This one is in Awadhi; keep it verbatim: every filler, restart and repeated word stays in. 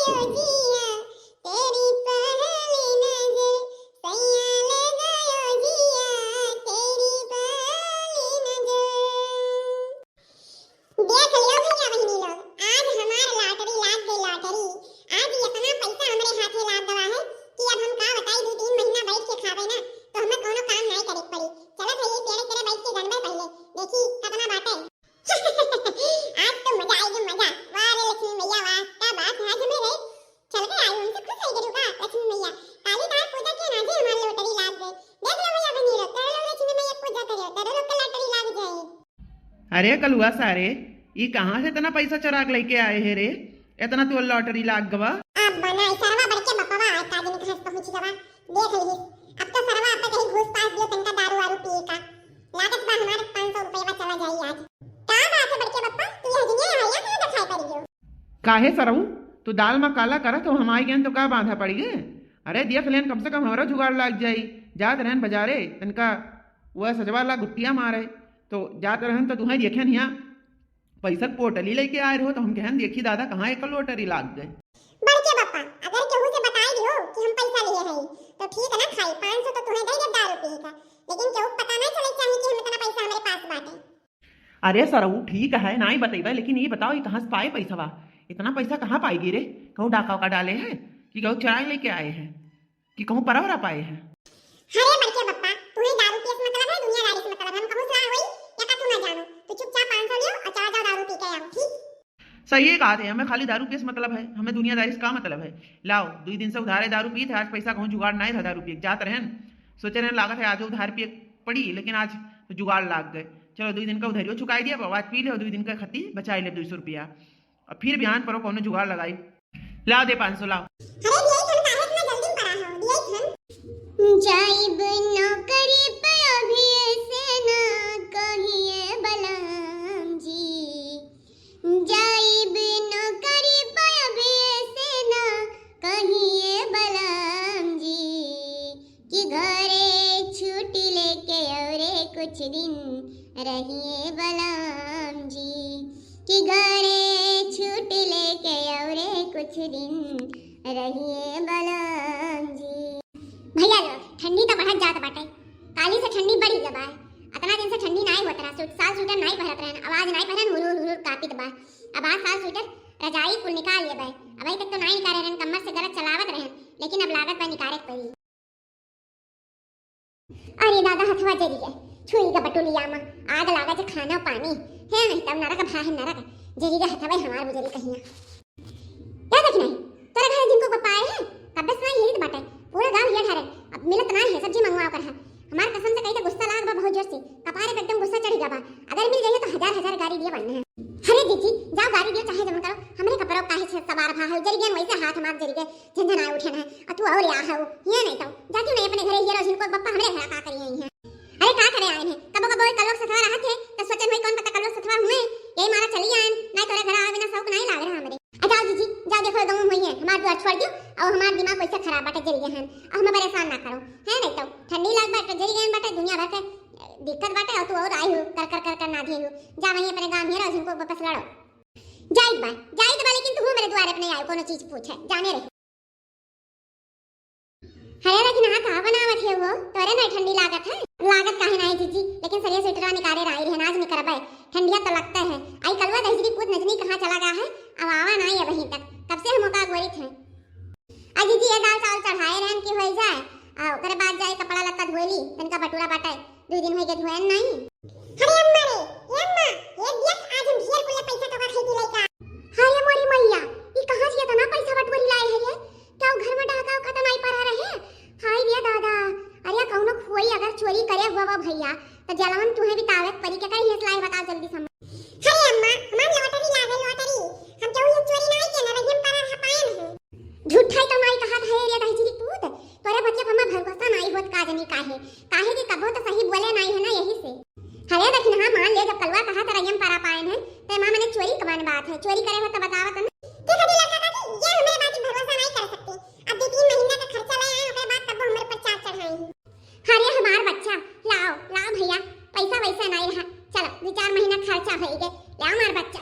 जिया, तेरी पहली नजर, सैया ले गयो जिया, तेरी पहली नजर। देख लियो भैया बहिनी लोग, आज हमार lottery लाग गई, lottery। आज इतना पैसा हमरे हाथे लाग गवा है कि अब हम का बताई, दो तीन महीना बैठ के खावे ना, तो हमें कोनो काम नाई करे के पड़ी। चलत है ये पेड़ तेरे बैठ के गनबे पहले, देखी कितना बाटे। आज तो मजा आएगी, मजा। वाह रे लक्ष्मी मैया, वाह, क्या बात है आज हमें रे। चल के आई, हमसे खुश हो गई का लक्ष्मी मैया। काली तार पूजा के नाजे हमार lottery लाग गई। देख लो भैया बहिनी लोग, तेरे लोग लक्ष्मी मैया पूजा करियो, तेरे लोग के lottery लाग जाए। अरे कलुआ सारे, ई कहाँ से इतना पैसा चुरा के लेके आए है रे? इतना तोर lottery लाग गवा। अब बना, ई सरवा बड़के बपवा आए, काजनी कहाँ से पहुँच गवा। देख ली, अब तो सरवा अब तक कहीं घूस पास दियो, तनका दारू वारू पिए का। लागत बा हमारे पाँच सौ रुपया चला जाई आज। का बात है बड़के बप्पा, तू यह दुनिया है या कहाँ दिखाई पड़ गयो? काहे सरऊ, तू दाल मा काला करत हो, हम आई गए तो का बांधा पड़ गए? अरे देख लेन, कम से कम हमरा जुगाड़ लाग जाई। जात रहन बाजारे, तनका वह सजवा ला गुट्टिया मारे, तो जात रहन तो तुहें देखेन हिया पैसा पोटली लेके आए रहो, तो हम कहन देखी दादा कहाँ एक lottery लाग गए। बड़के बप्पा, अगर केहू से बताई दियो कि हम पैसा लिए हई, तो ठीक है ना खाई, पाँच सौ तो तुहें दे देब दारू पी का, लेकिन केहू पता नहीं चले चाहिए कि हम इतना पैसा हमारे पास बाटे। अरे सरऊ, ठीक है, नाई बतइबे, लेकिन ये बताओ, ये कहाँ से पाए पैसवा? इतना पैसा कहाँ पाएगी रे? कहूँ डाका उका डाले हैं कि कहूँ चुराए लेके आए हैं कि कहूँ परवरा पाए हैं? अरे बड़के बप्पा, तुम्हें दारू पिए से मतलब है, दुनियादारी से मतलब है? हम कहूँ से होई या का तू ना जानो? तू चुपचाप पाँच सौ लियो और चला जाओ दारू पी के आओ, ठीक? सही है कहा थे, हमें खाली दारू पिए से मतलब है, हमें दुनियादारी से का मतलब है? लाओ, दो दिन से उधारे दारू पी थे, आज पैसा कहूँ जुगाड़ नहीं था दारू पिए। जात रहन, सोचे रहन लागत है आज उधार पिए पड़ी, लेकिन आज तो जुगाड़ लाग गए। चलो, दो दिन का उधारियो चुकाई दिया, अब आज पी ले, दो दिन का खती बचाई ले दो सौ रुपया, और फिर बिहान परो कौनो जुगाड़ लगाई। लाओ दे पाँच सौ, लाओ। अरे दिए थन, काहे इतना जल्दी पड़ा हो? दिए थन। जाइब नौकरी पे अभी से ना कहिए बलम जी, जाइब नौकरी पे अभी से ना कहिए बलम जी, कि घरे छुट्टी लेके औरे कुछ दिन रहिए बलम जी, कि घरे छुट्टी लेके औरे कुछ दिन रहिए बलम जी। भैया लोग, ठंडी तो बढ़त जात बाटे, काली से ठंडी बढ़ी गवा है। अतना दिन से ठंडी नाई होत रहा, सूट, साल स्वेटर नाई पहरत रहन, अब आज नाई पहरन, हुलुर हुलुर कापित बा। अब आज साल स्वेटर रजाई कुल निकाल लेबे। अबही तक तो नाई निकाले रहन, कमर से गलत चलावत रहन, लेकिन अब लागत बा निकाले के पड़ी। अरे दादा, हथवा जरी गए, छुई का बटुलिया मा आग लागा जे खाना पानी है, नहीं तब नरक भा है नरक, जरी गए हथवा हमार बुजरी कहिया। क्या देख नहीं, तोरा घर जिनको को पाए है, कब्बे से नहीं हिलत बाटे, पूरा गांव ये ठहरे, अब मिलत नहीं है, सब्जी मंगवाओ कर है। हमार कसम से कही तो गुस्सा लाग बा बहुत जोर से, कपारे पे एकदम गुस्सा चढ़ी गवा। अगर मिल जाइए तो हजार हजार गारी दिए बनने हैं। अरे जीजी, जाओ गारी दियो चाहे जमन करो, हमरे कपड़ों काहे छे सवार भा है, जरी गए वैसे हाथ मार जरी गए, झंझनाए उठे ना, और तू और या हो, ये नहीं तो, जाती नहीं अपने घरे, ये रोजिन को बप्पा हमरे घर का करी आई है। अरे का करे आए हैं, कबो कबो कल्लोक सथवा रहत है, तो सोचन होई कौन पता कल्लोक सथवा हुए, यही मारा चली आए, नहीं तोरे घर आवे बिना शौक नहीं लाग रहा हमरे। आ जाओ जीजी, जाओ देखो गाँव में हुई है, हमार दुआर छोड़ दियो, और हमार दिमाग वैसे खराब बाटे जरी गए हैं, और हमें परेशान ना करो, है नहीं तो, ठंडी लाग बाटे जरी गए बाटे, दुनिया भर के दिक्कत बाटे, और तू और आई हो, कर कर कर कर ना दी हो, जा वहीं अपने गाँव में रहो, जिनको वापस लड़ो। जाइत बा, जाइत बा, लेकिन तू मेरे दुआरे अपने आयो, कोनो चीज पूछे, जाने रहे। अरे लेकिन हाँ, का बनावत है वो? तोरे नहीं ठंडी लागत है? लागत काहे नहीं जीजी, लेकिन सरिया स्वेटरवा निकाले रही रहन, आज निकरबे, ठंडिया तो लगता है। आई कलवा दहिजरी पूत नजनी कहाँ चला गया है, अब आवा नहीं है वहीं तक, कब से हम ओका गोरित है। आ जीजी, ये दाल चावल चढ़ाए रहन की होई जाए, आ ओकरे बाद जाए कपड़ा लत्ता धोए ली, तनका बटुरा बाटे, दो दिन होई के धोएन नहीं। अरे अम्मा रे, ए अम्मा, ये देख, आज हम ढेर कुल पैसा तो खरीदी लइका। हाय मोरी मैया, ई कहाँ से इतना पैसा बटोरी लाए है रे? क्या वो घर में डाका उका तो नहीं पड़ा रहे? हाय रे दादा, अरे कौनो कोई अगर चोरी करे हुआ बा भैया, तो जलवन तुहे बितावे के परी, के करी हियस लाई बताओ जल्दी से। अरे अम्मा, हमार lottery लागे lottery, हम केहू ये चोरी नहीं के ना रहियम पर रहा पायन है। झूठा ही तो माई कहत है रे दहिजरी पूत, तोरे बतिया पर हमार भरोसा नाई होत का जनी काहे, काहे कि कबो तो सही बोले नाई है ना यही से। हरे दखिनहा मान ले जब कलवा कहत रहियम परा पायन है, तो माँ मने चोरी कमान बात है, चोरी करे हो तो बतावत ना। तू सभी लड़का का कि ये हमारे बात पर भरोसा नहीं कर सकती। अब दो तीन महीना का खर्चा ले आए, ओकरे बाद तब वो हमारे पर चार चढ़ाए हैं। अरे हमार बच्चा, लाओ, लाओ भैया, पैसा वैसा नहीं रहा, चलो दो चार महीना खर्चा होई गए, लाओ हमार बच्चा।